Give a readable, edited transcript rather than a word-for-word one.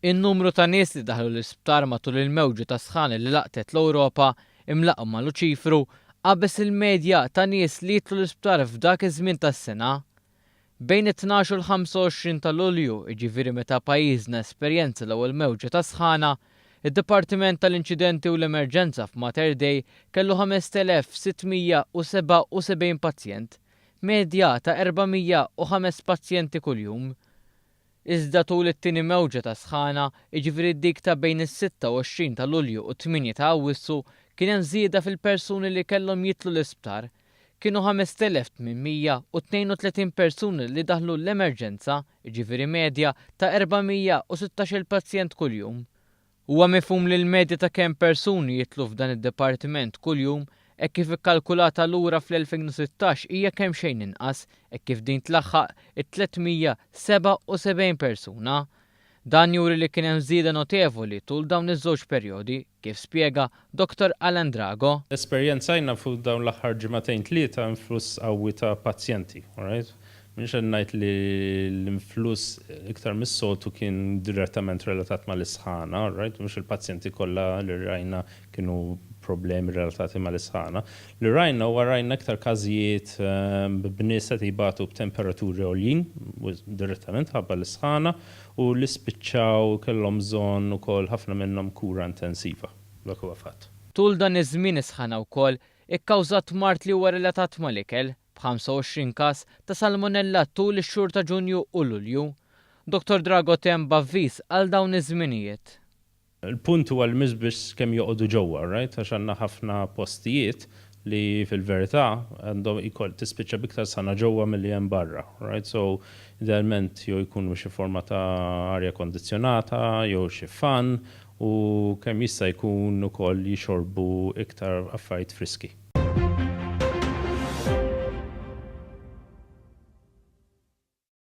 In-numru ta' nies li daħlu l-isptar matul il-mewġa ta' sħana li laqtet l-Ewropa, imlaqqma Luċifru, qabeż il-medja ta' nies li jidħlu l-isptar f'dak iż-żmien tas-sena. Bejn it-12 u l-25 ta' Lulju, jiġifieri meta pajjiżna esperjenza l-ewwel mewġa ta' sħana, id-Dipartiment tal-Inċidenti u l-Emerġenza f'Mater Dei kellu 5,677 pazjent, medja ta' 405 pazjenti kuljum. Iżda tul it-tieni mewġa ta' sħana, jiġifieri dik ta' bejn is-26 ta' Lulju u t-tmienja ta' Awwissu, kien hemm żieda fil-persuni li kellhom jidħlu l-isptar. Kienu 5,832 persuna li daħlu l-emerġenza, jiġifieri medja ta' 416-il pazjent kuljum. Huwa mifhum li l-medja ta' kemm persuni jidħlu f'dan id-dipartiment kuljum hekk kif ikkalkulata lura fl-2016 hija kemxejn inqas hekk kif din tlaħħaq it-377 persuna. Dan juri li kien hemm żieda notevoli tul dawn iż-żewġ perjodi, kif spjega Dottor Alan Drago. Esperjenzajna fuq dawn l-aħħar ġimagħtejn tlieta influss qawwi ta' pazjenti, alright? M'iniex qed ngħid li l-influss iktar mis-soltu kien direttament relatat mal-isħana, alright? Mhux il-pazjenti kollha li rajna kienu problemi relatati mal-isħana. Li rajna huwa rajna iktar każijiet b'nies qed jbatu b'temperaturi għoljin, direttament ħabba l-isħana, u li spiċċaw kellhom bżonn ukoll ħafna minnhom kura intensiva. Dak huwa fatt. Tul dan iż-żmien is-sħana wkoll ikkawżat mard li huwa relatat mal-ikel, b'25 każ ta' salmonella tul ix-xhur ta' Ġunju u Lulju. Dottor Drago temm b'avviż għal dawn iż-żminijiet. Il-punt huwa li mhux biss kemm joqogħdu ġewwa, right, għax għandna ħafna postijiet li fil-verità għandhom ikoll tispiċċa b'iktar sħana ġewwa milli hemm barra, right, so idealment jew jkunu xi forma ta' arja kondizzjonata jew xi fan u kemm jista' jkun ukoll jixorbu iktar affarijiet friski.